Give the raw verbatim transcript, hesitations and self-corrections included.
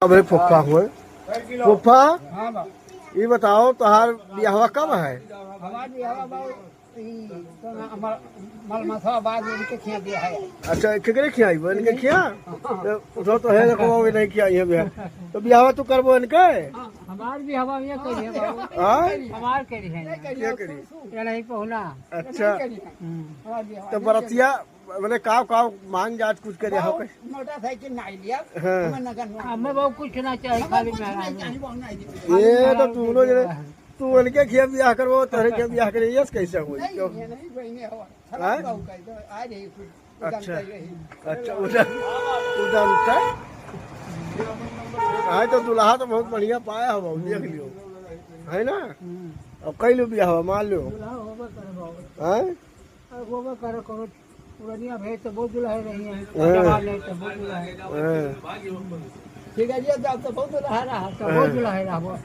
अबे फुफ्फा हुए। फुफ्फा, हाँ बा। ई बताओ, तोहार बियाहवा कब है? हमार बियाहवा बा, ई, तो हमार मलमसवा बाद इनके खिया बियाह है। अच्छा, केकरे खिया आई बा? इनके खिया? हाँ। तो उठो तो है, देखो, वो नहीं खिया, ये बियाह। तो बियाहवा तू करबो इनके? हाँ, हमार बियाहवा ये करिए बाबू। हाँ? हमार करिए। ये करी? ये नहीं पहुना। अच्छा। हम्म। हमार बियाहवा तो नहीं बरतिया, बोले, काव, काव मांग जात कुछ करे हो बाबू, कहीं? मोटरसाइकिल ना लिया, हाँ। हमें नगद ना। हमें बाबू कुछ ना चाहिए, हमें खाली कुछ मेहरारू। नहीं चाहिए, बाबू, नहीं चाहिए। ये तो तू लोग जने, तू उनके खिया बियाह करबो, तोहरे खिया बियाह करे, यस कैसे होई? नहीं, क्यों? ये नहीं, कोई नहीं हो। हाँ? बाबू का, तो आ रही कुछ, उदम अच्छा। कर रही। अच्छा, उदम, उदम कर। हाँ, तो दुल्हा तो बहुत बढ़िया पाया हो बाबू, देख लियो। है ना? हम्म। अब कई लो बियाह, मान लो। दुल्हा होबे करे बाबू। हाँ? अब होबे करे, कोनो पुरनिया भैंस तो बहुत दुल्हा रही है, हाँ। जवान नहीं तो बहुत दुल्हा है। हाँ। ठीक है जी, अब तो बहुत दुल्हा रहा, तो हाँ। बहुत दुल्हा रहा, बहुत।